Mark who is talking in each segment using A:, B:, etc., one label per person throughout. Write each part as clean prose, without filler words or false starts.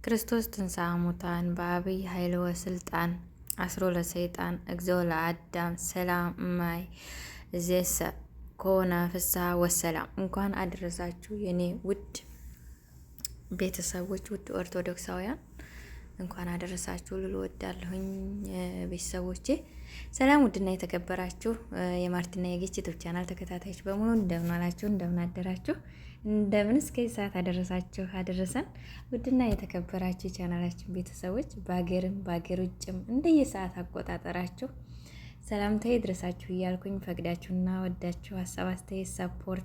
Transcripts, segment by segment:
A: ክርስቶስ ትንሣአ ሙታን በአብይ ኃይል ወስልጣን አስሮ ለሰይጣን እግዚኦ ለአዳም ሰላም ማይ ዘሰ ኮነ ፍስሐ ወሰላም። እንኳን አደረሳችሁ የኔ ውድ ቤተሰቦች፣ ውድ ኦርቶዶክሳውያን እንኳን አደረሳችሁ ልል እወዳለሁኝ ቤተሰቦቼ። ሰላም ውድና የተከበራችሁ የማርቲና የጌች YouTube channel ተከታታዮች በሙሉ እንደምን አላችሁ? እንደምን አደራችሁ? እንደምን እስከ ሰዓት አደረሳችሁ አደረሰን። ውድና የተከበራችሁ የቻናላችን ቤተሰቦች በሀገርም በሀገር ውጭም እንደየሰዓት አቆጣጠራችሁ ሰላምታዬ ይድረሳችሁ እያልኩኝ ፈቅዳችሁና ወዳችሁ ሀሳብ አስተያየት support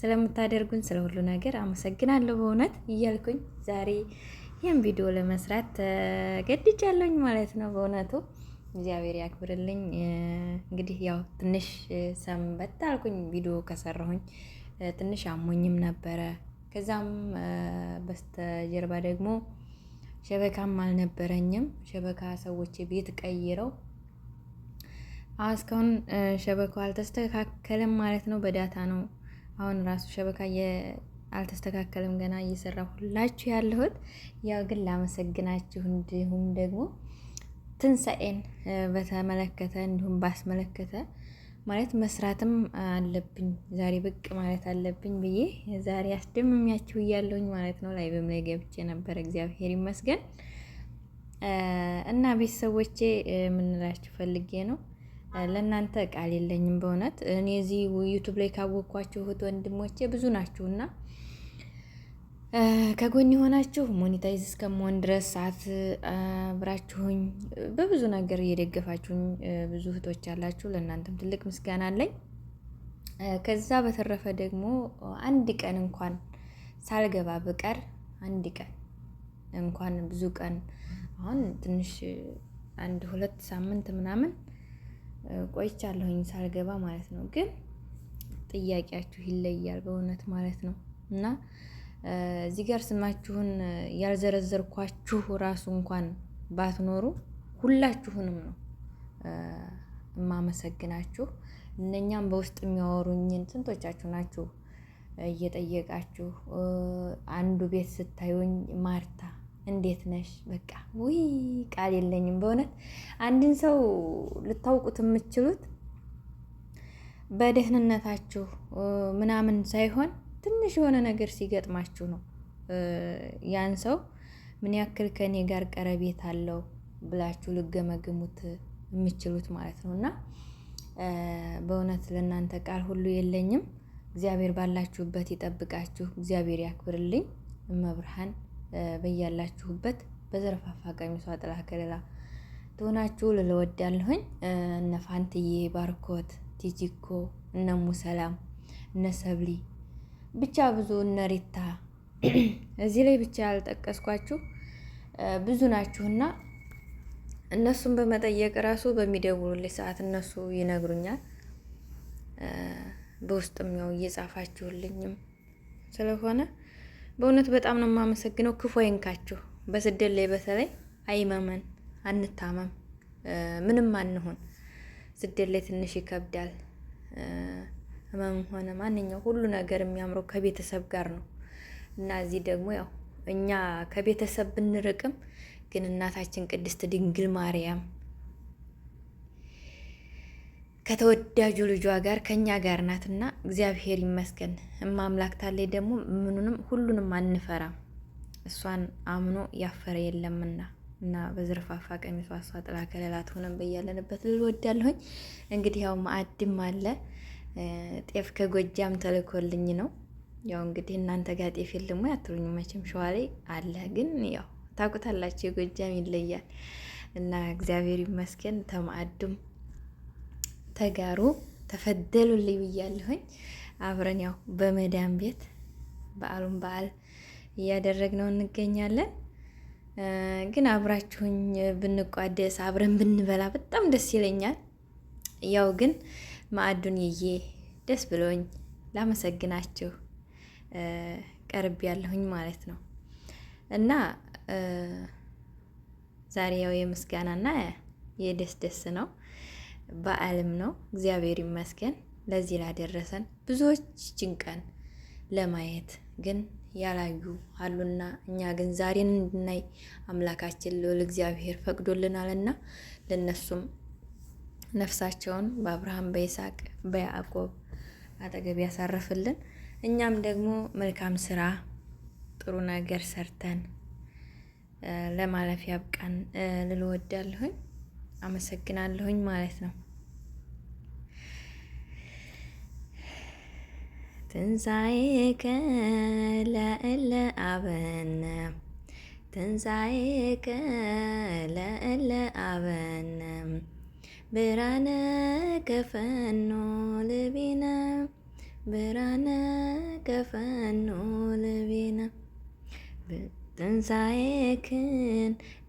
A: ስለምታደርጉን ስለ ሁሉ ነገር አመሰግናለሁ በእውነት እያልኩኝ ዛሬ ይህን ቪዲዮ ለመስራት ተገድጃለሁኝ ማለት ነው። በእውነቱ እግዚአብሔር ያክብርልኝ። እንግዲህ ያው ትንሽ ሰንበት አልኩኝ ቪዲዮ ከሰራሁኝ፣ ትንሽ አሞኝም ነበረ። ከዛም በስተጀርባ ደግሞ شبكة ም አልነበረኝም። شبكة ሰዎች ቤት ቀይረው እስካሁን شبكة ው አልተስተካከለም ማለት ነው። በ data ነው አሁን ራሱ شبكة አልተስተካከለም ገና እየሰራሁላችሁ ያለሁት። ያው ግን ላመሰግናችሁ እንዲሁም ደግሞ ትንሣኤን በተመለከተ እንዲሁም ባስመለከተ ማለት መስራትም አለብኝ፣ ዛሬ ብቅ ማለት አለብኝ ብዬ ዛሬ አስደምሚያችሁ እያለሁኝ ማለት ነው። live ም ላይ ገብቼ ነበር፣ እግዚአብሔር ይመስገን። እና ቤተሰቦቼ የምንላችሁ ፈልጌ ነው፣ ለእናንተ ቃል የለኝም በእውነት። እኔ እዚህ YouTube ላይ ካወቅኳችሁ እህት ወንድሞቼ ብዙ ናችሁና ከጎን የሆናችሁ monetize እስከመሆን ድረስ ሰዓት አብራችሁኝ በብዙ ነገር እየደገፋችሁኝ ብዙ እህቶች አላችሁ። ለእናንተም ትልቅ ምስጋና አለኝ። ከዛ በተረፈ ደግሞ አንድ ቀን እንኳን ሳልገባ ብቀር፣ አንድ ቀን እንኳን፣ ብዙ ቀን አሁን ትንሽ አንድ 2 ሳምንት ምናምን ቆይቻለሁኝ ሳልገባ ማለት ነው። ግን ጥያቄያችሁ ይለያል በእውነት ማለት ነው። እና እዚህ ጋር ስማችሁን ያልዘረዘርኳችሁ ራሱ እንኳን ባትኖሩ ሁላችሁንም ነው እማመሰግናችሁ። እነኛም በውስጥ የሚያወሩኝን ስንቶቻችሁ ናችሁ እየጠየቃችሁ፣ አንዱ ቤት ስታዩኝ ማርታ እንዴት ነሽ? በቃ ውይ ቃል የለኝም በእውነት። አንድን ሰው ልታውቁት የምትችሉት በደህንነታችሁ ምናምን ሳይሆን ትንሽ የሆነ ነገር ሲገጥማችሁ ነው። ያን ሰው ምን ያክል ከእኔ ጋር ቀረቤት አለው ብላችሁ ልገመግሙት የምችሉት ማለት ነው። እና በእውነት ለእናንተ ቃል ሁሉ የለኝም። እግዚአብሔር ባላችሁበት ይጠብቃችሁ። እግዚአብሔር ያክብርልኝ። እመብርሃን በያላችሁበት በዘረፋፋ ቀሚሷ ጥላ ከለላ ትሆናችሁ ልል እወዳለሁኝ። እነ ፋንትዬ፣ ባርኮት፣ ቲጂኮ፣ እነ ሙሰላም፣ እነ ሰብሊ፣ ብቻ ብዙ፣ እነ ሪታ፣ እዚህ ላይ ብቻ ያልጠቀስኳችሁ ብዙ ናችሁና እነሱን በመጠየቅ ራሱ በሚደውሉልኝ ሰዓት እነሱ ይነግሩኛል። በውስጥም ያው እየጻፋችሁልኝም ስለሆነ በእውነት በጣም ነው የማመሰግነው። ክፉ አይንካችሁ። በስደት ላይ በተለይ አይመመን፣ አንታመም፣ ምንም አንሆን። ስደት ላይ ትንሽ ይከብዳል። ህመም ሆነ ማንኛው ሁሉ ነገር የሚያምረው ከቤተሰብ ጋር ነው። እና እዚህ ደግሞ ያው እኛ ከቤተሰብ ብንርቅም ግን እናታችን ቅድስት ድንግል ማርያም ከተወዳጁ ልጇ ጋር ከኛ ጋር ናትና እግዚአብሔር ይመስገን። እማምላክ ታለይ ደግሞ ምኑንም ሁሉንም አንፈራም። እሷን አምኖ ያፈረ የለምና እና በዝርፋፋ ቀሚሷ እሷ ጥላ ከለላ ትሆነን በያለንበት ልል ወዳለሁኝ። እንግዲህ ያው ማዕድም አለ፣ ጤፍ ከጎጃም ተልኮልኝ ነው። ያው እንግዲህ እናንተ ጋር ጤፍ የለም ወይ አትሉኝ መቼም፣ ሸዋ ላይ አለ። ግን ያው ታውቁታላችሁ የጎጃም ይለያል። እና እግዚአብሔር ይመስገን ተማዕዱም ተጋሩ ተፈደሉልኝ ብያለሁኝ። አብረን ያው በመዳን ቤት በዓሉን በዓል እያደረግነው እንገኛለን። ግን አብራችሁኝ ብንቋደስ አብረን ብንበላ በጣም ደስ ይለኛል። ያው ግን ማዕዱን ይዬ ደስ ብሎኝ ላመሰግናችሁ ቀርብ ያለሁኝ ማለት ነው። እና ዛሬ ያው የምስጋናና የደስ ደስ ነው፣ በዓልም ነው። እግዚአብሔር ይመስገን ለዚህ ላደረሰን። ብዙዎች ጭንቀን ለማየት ግን ያላዩ አሉና እኛ ግን ዛሬን እንድናይ አምላካችን ልዑል እግዚአብሔር ፈቅዶልናልና ለነሱም ነፍሳቸውን በአብርሃም በይስሐቅ በያዕቆብ አጠገብ ያሳረፍልን። እኛም ደግሞ መልካም ስራ ጥሩ ነገር ሰርተን ለማለፍ ያብቃን ልል እወዳለሁኝ። አመሰግናለሁኝ ማለት ነው። ትንሣኤከ ለእለ አበነ ትንሣኤከ ለእለ አበነ ብርሃነ ከፈኖ ልቤነ ብርሃነ ከፈኖ ልቤነ ትንሣኤክን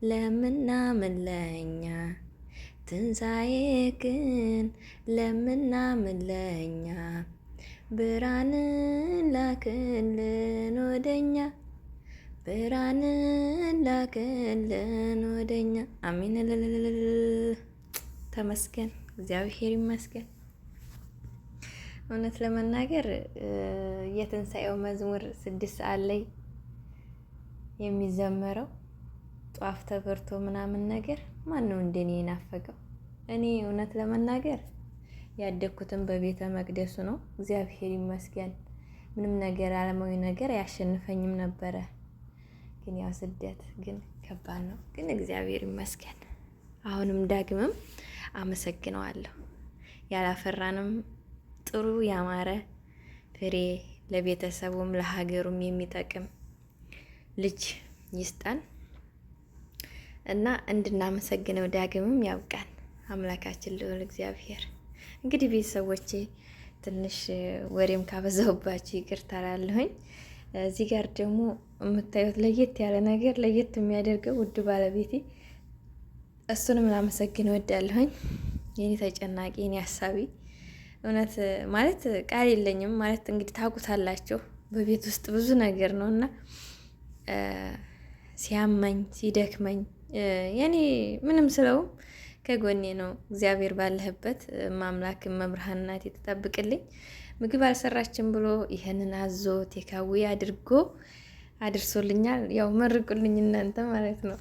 A: ለምናምለኛ ትንሣኤክን ለምናምለኛ ብርሃንን ላክልን ወደኛ ብርሃንን ላክልን ወደኛ። አሜን። ተመስገን፣ እግዚአብሔር ይመስገን። እውነት ለመናገር የትንሣኤው መዝሙር 6 ሰዓት ላይ የሚዘመረው ጧፍ ተበርቶ ምናምን ነገር ማን ነው እንደኔ የናፈቀው? እኔ እውነት ለመናገር ያደግኩትም በቤተ መቅደሱ ነው። እግዚአብሔር ይመስገን። ምንም ነገር ዓለማዊ ነገር አያሸንፈኝም ነበረ። ግን ያው ስደት ግን ከባድ ነው። ግን እግዚአብሔር ይመስገን። አሁንም ዳግምም አመሰግነዋለሁ። ያላፈራንም ጥሩ ያማረ ፍሬ ለቤተሰቡም ለሀገሩም የሚጠቅም ልጅ ይስጠን እና እንድናመሰግነው ዳግምም ያብቃን አምላካችን ልዑል እግዚአብሔር። እንግዲህ ቤተሰቦቼ ትንሽ ወሬም ካበዛሁባችሁ ይቅርታ እላለሁኝ። እዚህ ጋር ደግሞ የምታዩት ለየት ያለ ነገር ለየት የሚያደርገው ውድ ባለቤቴ እሱንም ላመሰግን እወዳለሁኝ። የኔ ተጨናቂ የኔ ሀሳቢ እውነት ማለት ቃል የለኝም። ማለት እንግዲህ ታውቁታላችሁ በቤት ውስጥ ብዙ ነገር ነው እና ሲያመኝ ሲደክመኝ የኔ ምንም ስለውም ከጎኔ ነው። እግዚአብሔር ባለህበት ማምላክ መብርሃን እናቴ ትጠብቅልኝ። ምግብ አልሰራችም ብሎ ይህንን አዞ ቴካዊ አድርጎ አድርሶልኛል። ያው መርቁልኝ እናንተ ማለት ነው።